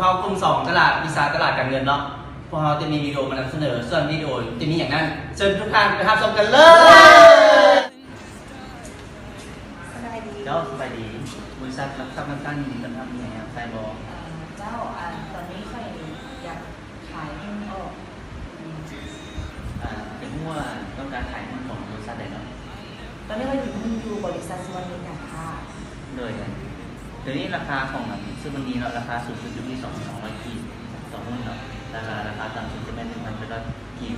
ເຂົ້າກຸ່ມສອງ ຕະຫຼາດ ວິຊາຕະຫຼາດການເງິນເນາະ, ພວກເຮົາຈະມີວິດີໂອມານຳສະເໜີ. ສ່ວນວິດີໂອຈະມີຫຍັງນັ້ນ ເຊີນທຸກທ່ານໄປຮັບຊົມກັນເລີຍ. ສະບາຍດີ. ເຈົ້າ ສະບາຍດີ. ບໍລິສັດຫຼັກຊັບການສ້າງ ຍິນດີຕ້ອນຮັບ. ມີຫຍັງໃຫ້ຮັບໃຊ້ບໍ່? ເອີ ເຈົ້າ ອາ ຕອນນີ້ຂ້ອຍຢາກຂາຍຫຸ້ນອອກ. ອາ ຢາກຮູ້ວ່າຕ້ອງການຂາຍຫຸ້ນຂອງບໍລິສັດໃດເນາະ? ຕອນນີ້ຂ້ອຍຖືຫຸ້ນຢູ່ບໍລິສັດສຸວັນນີການຄ້າ. ໂດຍ ດຽວນີ້ລາຄາຂອງສຸວັນນີເນາະ ລາຄາສູງສຸດຢູ່ທີ່ສອງພັນສອງຮ້ອຍກີບຕໍ່ຫຸ້ນເນາະ, ແລ້ວກະລາຄາຕ່ຳສຸດຈະແມ່ນໜຶ່ງພັນແປດຮ້ອຍກີບ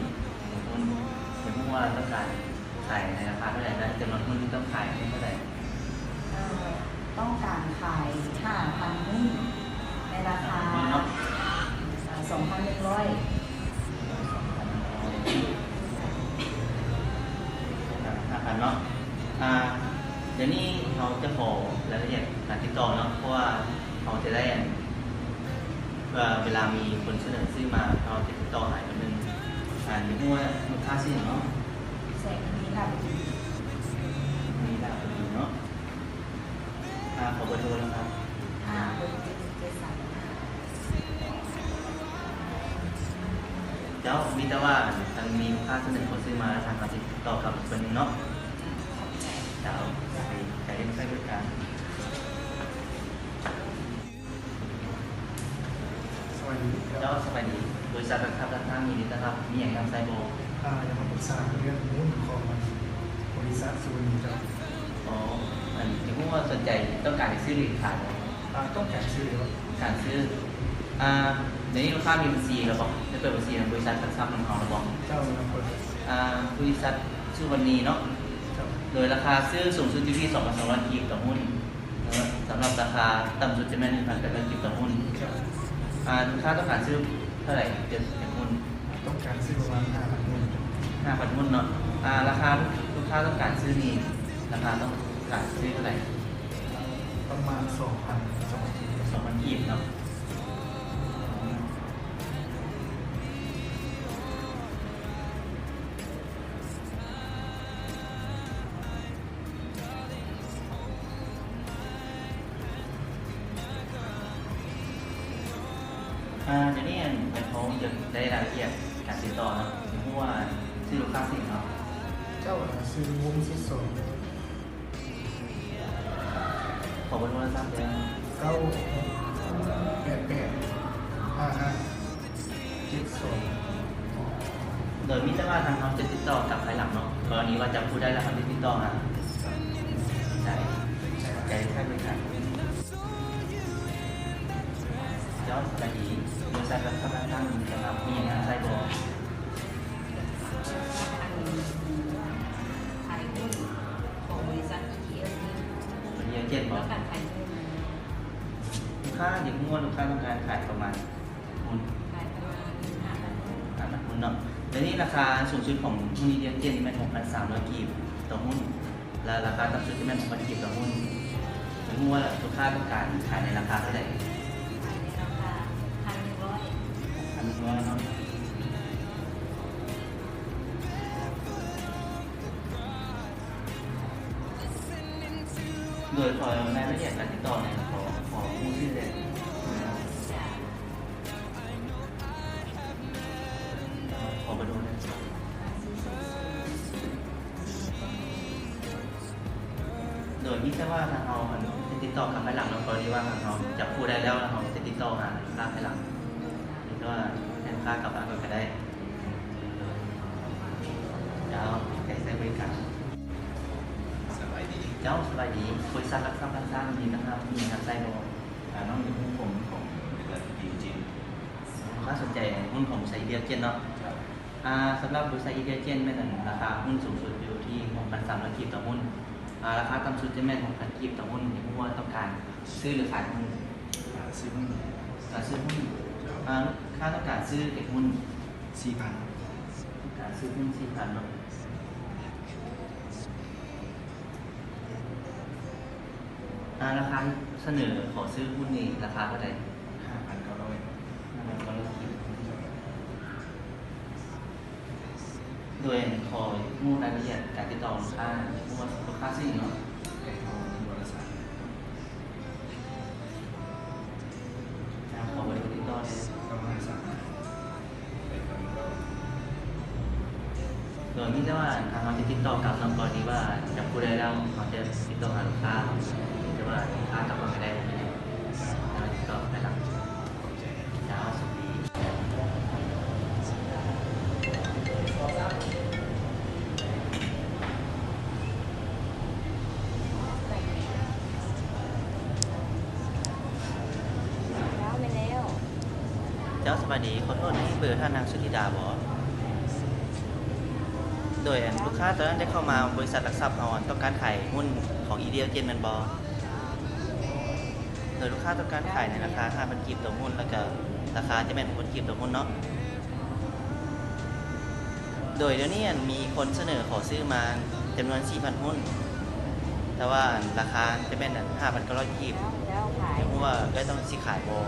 ຕໍ່ຫຸ້ນ. ຢາກຮູ້ວ່າຕ້ອງການຂາຍໃນລາຄາເທົ່າໃດ ແລະ ຈຳນວນຫຸ້ນທີ່ຕ້ອງຂາຍແມ່ນເທົ່າໃດ? ເອີ ຕ້ອງການຂາຍຫ້າພັນຫຸ້ນ ໃນລາຄາ ຫ້າພັນຫຸ້ນເນາະ ເອີ ສອງພັນໜຶ່ງຮ້ອຍ ຫ້າພັນເນາະ. ອາ ດຽວນີ້ເຮົາຈະຂໍລາຍລະອຽດການຕິດຕໍ່ເນາະ ເພາະວ່າເຮົາຈະໄດ້ ອັນ ເວລາມີຄົນສະເໜີຊື້ມາ ເຮົາຈະຕິດຕໍ່ຫາອີກຄົນໜຶ່ງ. ອາ ຢາກຮູ້ວ່າລູກຄ້າຊື່ຫຍັງເນາະ? ແສງມະນີ ລາດບຸລີ. ມະນີ ລາດບຸລີເນາະ. ອາ ຂໍເບີໂທແດ່ຄັບ. ຫ້າຫົກເຈັດເຈັດສາມຫ້າ. ເຈົ້າ ມີແຕ່ວ່າຄັນມີລູກຄ້າສະເໜີຂໍຊື້ມາ ແລ້ວທາງເຮົາຊິຕິດຕໍ່ກັບອີກຄົນໜຶ່ງເນາະ. ຂອບໃຈ. ເຈົ້າ ໃຈໃຫ້ບໍລິການ. ສະບາຍດີ. ເຈົ້າ ສະບາຍດີ. ບໍລິສັດຫຼັກຊັບການສ້າງ ຍິນດີຕ້ອນຮັບ. ມີຫຍັງນຳໃຊ້ບໍ່? ອາ ຢາກມາປຶກສາເລື່ອງຫຸ້ນຂອງບໍລິສັດສຸວັນນີເຈົ້າ. ອໍ ອັນ ຢາກຮູ້ວ່າສົນໃຈຕ້ອງການຈະຊື້ຫຼືຂາຍບໍ່? ອາ ຕ້ອງການຊື້ເດ. ຕ້ອງການຊື້. ອາ ດຽວນີ້ລູກຄ້າມີບັນຊີແລ້ວບໍ່? ໄດ້ເປີດບັນຊີນຳບໍລິສັດຫຼັກຊັບນຳເຮົາແລ້ວບໍ່? ເຈົ້າ ຍັງບໍ່ໄດ້. ອາ ບໍລິສັດສຸວັນນີເນາະ. ເຈົ້າ. ໂດຍລາຄາຊື້ສູງສຸດຢູ່ທີ່ສອງພັນສອງຮ້ອຍກີບຕໍ່ຫຸ້ນ. ສຳລັບລາຄາຕ່ຳສຸດຈະແມ່ນໜຶ່ງພັນແປດຮ້ອຍກີບຕໍ່ຫຸ້ນ. ອາ ລູກຄ້າຕ້ອງການຊື້ເທົ່າໃດຈະເປັນຫຸ້ນ? ຕ້ອງການຊື້ປະມານຫ້າພັນຫຸ້ນ. ຫ້າພັນຫຸ້ນເນາະ. ອາ ລາຄາລູກຄ້າຕ້ອງການຊື້ນີ້ ລາຄາຕ້ອງການຊື້ເທົ່າໃດ? ປະມານສອງພັນ ສອງພັນກີບ. ສອງພັນກີບເນາະ. ອາ ດຽວນີ້ ອັນ ເຮົາຈະໄດ້ລາຍລະອຽດການຕິດຕໍ່ເນາະ. ຢາກຮູ້ວ່າຊື່ລູກຄ້າຊື່ຫຍັງເນາະ? ເຈົ້າ ຊື່ວົງສິດສອນ. ຂໍເບີໂທລະສັບແດ່. ເກົ້າຫົກແປດແປດຫ້າຫ້າ ເຈັດສອງ. ໂດຍມີແຕ່ວ່າທາງເຮົາຈະຕິດຕໍ່ກັບພາຍຫຼັງເນາະ, ກໍລະນີວ່າຈັບຜູ້ໄດ້ແລ້ວເຮົາຈະຕິດຕໍ່ຫາ. ໃຈ ໃຈໃຫ້ບໍລິການ. ເຈົ້າ ສະບາຍດີ. ບໍລິສັດລັກຊັບການສ້າງ ຍິນດີຕ້ອນຮັບ. ມີຫຍັງໃຫ້ຮັບໃຊ້ບໍ່? ອັນ ຂາຍຫຸ້ນຂອງບໍລິສັດ ອີ ທີ ເອັຟ ນີ້ ເອີເຈນ ບໍ່? ຕ້ອງການຂາຍຫຸ້ນ. ລູກຄ້າ ຢາກຮູ້ວ່າລູກຄ້າຕ້ອງການຂາຍປະມານ ຫຸ້ນ ຂາຍປະມານຫ້າພັນຫຸ້ນ. ຫ້າພັນຫຸ້ນເນາະ. ດຽວນີ້ລາຄາສູງສຸດຂອງຫຸ້ນ ອີ ທີ ເອັຟ ເຈນ ແມ່ນຫົກພັນສາມຮ້ອຍກີບຕໍ່ຫຸ້ນ ແລະ ລາຄາຕ່ຳສຸດຈະແມ່ນຫົກພັນກີບຕໍ່ຫຸ້ນ. ຢາກຮູ້ວ່າລູກຄ້າຕ້ອງການຂາຍໃນລາຄາເທົ່າໃດ? ຂາຍໃນລາຄາພັນໜຶ່ງຮ້ອຍ. ພັນໜຶ່ງຮ້ອຍເນາະ. ໂດຍ ຂໍລາຍລະອຽດການຕິດຕໍ່ແດ່. ຂໍ ຂໍຮູ້ຊື່ແດ່. ຂໍເບີໂທແດ່. ໂດຍ ມີແຕ່ວ່າທາງເຮົາ ອັນ ຈະຕິດຕໍ່ກັບພາຍຫຼັງເນາະ, ກໍລະນີວ່າທາງເຮົາຈັບຜູ້ໄດ້ແລ້ວ ເຮົາຈະຕິດຕໍ່ຫາລູກຄ້າພາຍຫຼັງ. ຫຼືວ່າໃຫ້ລູກຄ້າກັບບ້ານກ່ອນກໍໄດ້. ເຈົ້າ ໃຈໃຊ້ບໍລິການ. ສະບາຍດີ. ເຈົ້າ ສະບາຍດີ. ບໍລິສັດຫຼັກຊັບການສ້າງ ຍິນດີຕ້ອນຮັບ. ມີຫຍັງຮັບໃຊ້ບໍ່? ອາ ນ້ອງຢາກຮູ້ຂໍ້ມູນຂອງບໍລິສັດ ອີ ທີ ເອັຟ ເຈນ. ລູກຄ້າສົນໃຈຫຸ້ນຂອງບໍລິສັດ ອີ ທີ ເອັຟ ເຈນ ເນາະ? ເຈົ້າ. ອາ ສຳລັບບໍລິສັດ ອີ ທີ ເອັຟ ເຈນ ແມ່ນ ອັນ ລາຄາຫຸ້ນສູງສຸດຢູ່ທີ່ຫົກພັນສາມຮ້ອຍກີບຕໍ່ຫຸ້ນ. ອາ ລາຄາຕ່ຳສຸດຈະແມ່ນຫົກພັນກີບຕໍ່ຫຸ້ນ. ຢາກຮູ້ວ່າຕ້ອງການຊື້ ຫຼື ຂາຍຫຸ້ນ? ອາ ຊື້ຫຸ້ນ. ອາ ຊື້ຫຸ້ນ. ເຈົ້າ. ອາ ລູກຄ້າຕ້ອງການຊື້ຈັກຫຸ້ນ? ສີ່ພັນ. ຕ້ອງການຊື້ຫຸ້ນສີ່ພັນເນາະ. ອາ ລາຄາສະເໜີຂໍຊື້ຫຸ້ນນີ້ລາຄາເທົ່າໃດ? ຫ້າພັນເກົ້າຮ້ອຍ. ຫ້າພັນເກົ້າຮ້ອຍກີບ. ໂດຍ ອັນ ຂໍຮູ້ລາຍລະອຽດການຕິດຕໍ່ລູກຄ້າ. ຮູ້ວ່າລູກຄ້າຊື່ຫຍັງເນາະ? ໄກ່ທອງ ວໍລະສັນ. ອາ ຂໍເບີໂທຕິດ ໂດຍມີແຕ່ວ່າທາງເຮົາຈະຕິດຕໍ່ກັບເນາະ ກໍດີວ່າຈັບຜູ້ໃດແລ້ວ ເຮົາຈະຕິດຕໍ່ຫາລູກຄ້າ ແຕ່ວ່າລູກຄ້າກັບມາກໍໄດ້ ແລ້ວຕິດຕໍ່ກັນເນາະ. ເຈົ້າ ສະບາຍດີ. ເຈົ້າ ສະບາຍດີ. ຂໍໂທດ ນີ້ເບີທ່ານນາງສຸທິດາບໍ? ໂດຍ ອັນ ລູກຄ້າຕອນນັ້ນໄດ້ເຂົ້າມາບໍລິສັດຫຼັກຊັບເຮົາ ອັນ ຕ້ອງການຂາຍຫຸ້ນຂອງ Ideal Gen ແມ່ນບໍ? ໂດຍ ລູກຄ້າຕ້ອງການຂາຍໃນລາຄາຫ້າພັນກີບຕໍ່ຫຸ້ນ ແລ້ວກະລາຄາຈະແມ່ນຫົກພັນກີບຕໍ່ຫຸ້ນເນາະ. ໂດຍ ດຽວນີ້ ອັນ ມີຄົນສະເໜີຂໍຊື້ມາຈຳນວນສີ່ພັນຫຸ້ນ ແຕ່ວ່າ ອັນ ລາຄາຈະແມ່ນ ອັນ ຫ້າພັນເກົ້າຮ້ອຍກີບ. ເຈົ້າ ເຈົ້າຂາຍ ຢາກຮູ້ວ່າເອື້ອຍຕ້ອງຊິຂາຍບໍ່?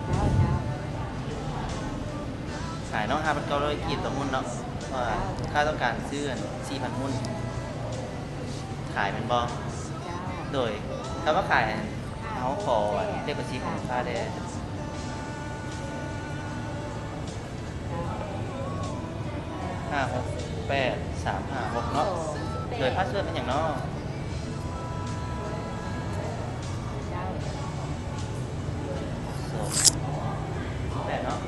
ເຈົ້າ ເຈົ້າ ຂາຍເນາະ ຫ້າພັນເກົ້າຮ້ອຍກີບຕໍ່ຫຸ້ນເນາະ ເພາະວ່າ ເຈົ້າ ລູກຄ້າຕ້ອງການຊື້ ອັນ ສີ່ພັນຫຸ້ນ. ຂາຍແມ່ນບໍ່? ເຈົ້າ ໂດຍ ຄຳວ່າຂາຍ ເຮົາຂໍເລກບັນຊີຂອງລູກຄ້າແດ່ ຫ້າຫົກແປດສາມຫ້າຫົກເນາະ. ໂດຍ ພາສເວີດແມ່ນຫຍັງເນາະ? ສອງແປດເນາະ.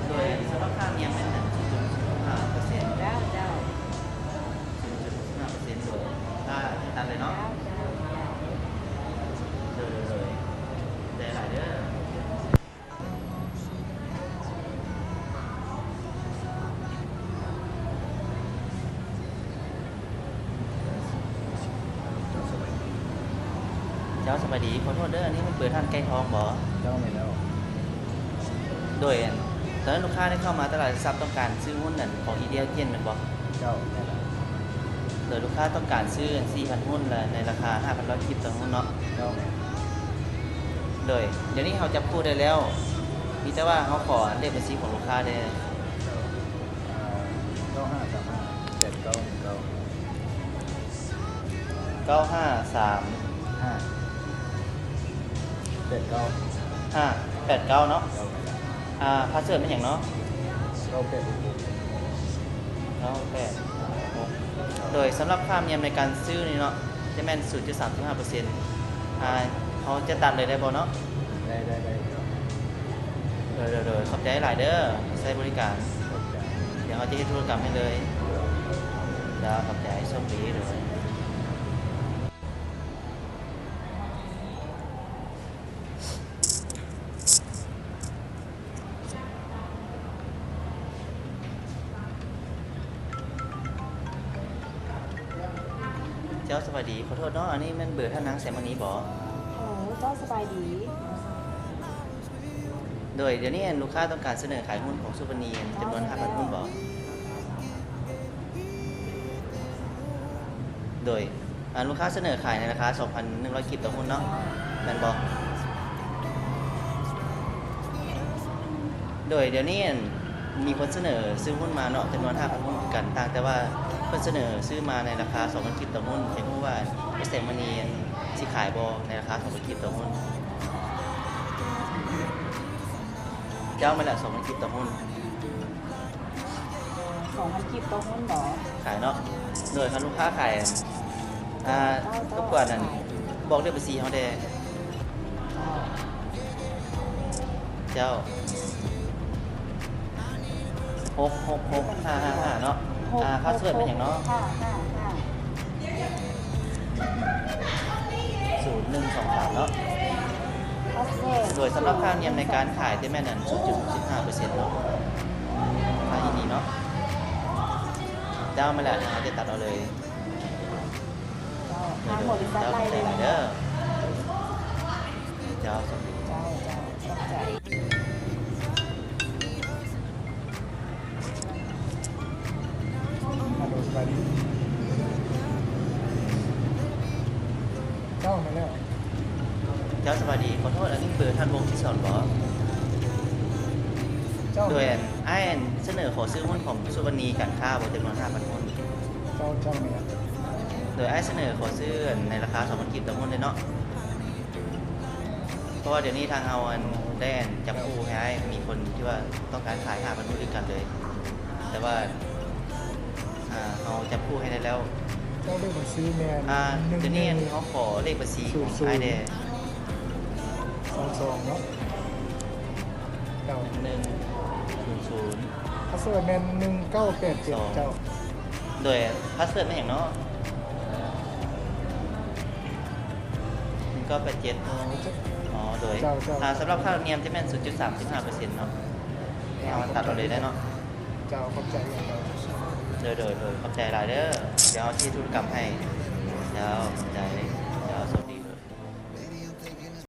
ໂດຍ ສຳລັບຄ່າທຳນຽມແມ່ນ ສູນຈຸດສູນຫ້າເປີເຊັນ ເຈົ້າ ເຈົ້າ ສູນຈຸດສູນຫ້າເປີເຊັນ ໂດຍ ຖ້າຕັດເລີຍເນາະ. ໂດຍ ໂດຍ ໂດຍ ໄດ້ຫຼາຍເດີ. ເຈົ້າ ສະບາຍດີ. ຂໍໂທດເດີ ອັນນີ້ແມ່ນເບີທ່ານໄກ່ທອງບໍ? ເຈົ້າ ແມ່ນແລ້ວ. ໂດຍ ອັນ ຕອນນັ້ນລູກຄ້າໄດ້ເຂົ້າມາຕະຫຼາດຫຼັກຊັບ ຕ້ອງການຊື້ຫຸ້ນ ອັນ ຂອງ Ideal Gen ແມ່ນບໍ? ເຈົ້າ ແມ່ນແລ້ວ. ໂດຍ ລູກຄ້າຕ້ອງການຊື້ ອັນ ສີ່ພັນຫຸ້ນ ແລະ ໃນລາຄາຫ້າພັນຮ້ອຍກີບຕໍ່ຫຸ້ນເນາະ. ເຈົ້າ ແມ່ນ. ໂດຍ ດຽວນີ້ເຮົາຈັບຄູ່ໄດ້ແລ້ວ ມີແຕ່ວ່າເຮົາຂໍ ອັນ ເລກບັນຊີຂອງລູກຄ້າແດ່. ເຈົ້າ ເກົ້າຫ້າສາມຫ້າ ແປດເກົ້າໜຶ່ງເກົ້າ ເກົ້າຫ້າສາມຫ້າ ແປດເກົ້າຫ້າແປດເກົ້າເນາະ. ເຈົ້າ ອ່າ ພາສເວີດແມ່ນຫຍັງເນາະ? ເກົ້າແປດຫົກຫົກ ເກົ້າແປດຫົກຫົກ. ໂດຍ ສຳລັບຄ່າທຳນຽມໃນການຊື້ນີ້ເນາະ ຈະແມ່ນ ສູນຈຸດສາມສິບຫ້າເປີເຊັນ. ອ່າ ເຮົາຈະຕັດເລີຍໄດ້ບໍ່ເນາະ? ໄດ້ ໄດ້ ໄດ້. ໂດຍ ໂດຍ ໂດຍ ຂອບໃຈຫຼາຍເດີ ໃຊ້ບໍລິການ. ຂອບໃຈ. ດຽວເຮົາຈະເຮັດທຸລະກຳໃຫ້ເລີຍ. ເຈົ້າ ຂອບໃຈ. ໂຊກດີ. ໂດຍ. ເຈົ້າ ສະບາຍດີ. ຂໍໂທດເນາະ ອັນນີ້ແມ່ນເບີທ່ານນາງແສງມະນີບໍ? ໂອ້ ເຈົ້າ ສະບາຍດີ. ໂດຍ ດຽວນີ້ ອັນ ລູກຄ້າຕ້ອງການສະເໜີຂາຍຫຸ້ນຂອງສຸວັນນີ ຈຳນວນຫ້າພັນຫຸ້ນບໍ? ໂດຍ ອັນ ລູກຄ້າສະເໜີຂາຍໃນລາຄາສອງພັນໜຶ່ງຮ້ອຍກີບຕໍ່ຫຸ້ນເນາະ ແມ່ນບໍ່? ໂດຍ ດຽວນີ້ ອັນ ມີຄົນສະເໜີຊື້ຫຸ້ນມາເນາະ ຈຳນວນຫ້າພັນຫຸ້ນຄືກັນ ຕ່າງແຕ່ວ່າເພິ່ນສະເໜີຊື້ມາໃນລາຄາສອງພັນກີບຕໍ່ຫຸ້ນ. ຢາກຮູ້ວ່າ ແສງມະນີ ອັນ ຊິຂາຍບໍ່ໃນລາຄາສອງພັນກີບຕໍ່ຫຸ້ນ? ເຈົ້າ ແມ່ນລະ ສອງພັນກີບຕໍ່ຫຸ້ນ. ສອງພັນກີບຕໍ່ຫຸ້ນບໍ? ຂາຍເນາະ. ໂດຍ ຄັນລູກຄ້າຂາຍ ອ່າ ເຈົ້າ ເຈົ້າ ລົບກວນ ອັນ ຂາຍ ບອກເລກບັນຊີເຮົາແດ່. ເຈົ້າ ເຈົ້າ ຫົກຫົກຫົກຫ້າຫ້າຫ້າເນາະ. ອ່າ ພາສເວີດແມ່ນຫຍັງເນາະ? ຫ້າຫ້າຫ້າ ສູນໜຶ່ງສອງສາມເນາະ. ໂດຍສຳລັບຄ່າທຳນຽມໃນການຂາຍຈະແມ່ນ ອັນ ສູນຈຸດຫົກສິບຫ້າເປີເຊັນເນາະ. ຂາຍທີ່ນີ້ເນາະ. ເຈົ້າ ມາແລ້ວ ເຮົາຈະຕັດເອົາເລີຍ. ເຈົ້າ ທາງບໍລິສັດໄລ່ເລີຍເດີ. ເຈົ້າ ເຈົ້າ ເຈົ້າ ຂອບໃຈ. ເຈົ້າ ມາແລ້ວ. ເຈົ້າ ສະບາຍດີ. ຂໍໂທດ ອັນນີ້ເບີທ່ານວົງສິດສອນບໍ? ເຈົ້າ ໂດຍ ອັນ ອ້າຍ ອັນ ສະເໜີຂໍຊື້ຫຸ້ນຂອງສຸວັນນີການຄ້າບໍ ຈຳນວນຫ້າພັນຫຸ້ນ? ເຈົ້າ ເຈົ້າ ແມ່ນ. ໂດຍ ອ້າຍສະເໜີຂໍຊື້ ອັນ ໃນລາຄາສອງພັນກີບຕໍ່ຫຸ້ນເດ້ເນາະ. ເພາະວ່າດຽວນີ້ທາງເຮົາ ອັນ ໄດ້ ອັນ ຈັບຄູ່ໃຫ້ອ້າຍ ມີຄົນທີ່ວ່າຕ້ອງການຂາຍຫ້າພັນບາດຄືກັນເລີຍ ແຕ່ວ່າ ອ່າ ເຮົາຈັບຄູ່ໃຫ້ໄດ້ແລ້ວ. ເຈົ້າເລກບັນຊີແມ່ນ ອ່າ ໜຶ່ງ ດຽວນີ້ ອັນ ເຮົາຂໍເລກບັນຊີຂອງອ້າຍແດ່. ສອງສອງເນາະ ເຈົ້າ ໜຶ່ງໜຶ່ງສູນສູນ ພາສເວີດແມ່ນ ໜຶ່ງເກົ້າແປດເຈັດ ເຈົ້າ. ໂດຍ ພາສເວີດແມ່ນຫຍັງເນາະ? ໜຶ່ງເກົ້າແປດເຈັດ ອໍ ອໍ ໂດຍ ເຈົ້າ ເຈົ້າ ອ່າ ສຳລັບຄ່າທຳນຽມຈະແມ່ນ ສູນຈຸດສາມສິບຫ້າເປີເຊັນເນາະ. ເຮົາຕັດເອົາເລີຍໄດ້ເນາະ? ເຈົ້າ ຂອບໃຈ. ໂດຍ ໂດຍ ໂດຍ ຂອບໃຈຫຼາຍເດີ ດຽວເຮົາຊິທຸລະກຳໃຫ້. ເຈົ້າ ຂອບໃຈ.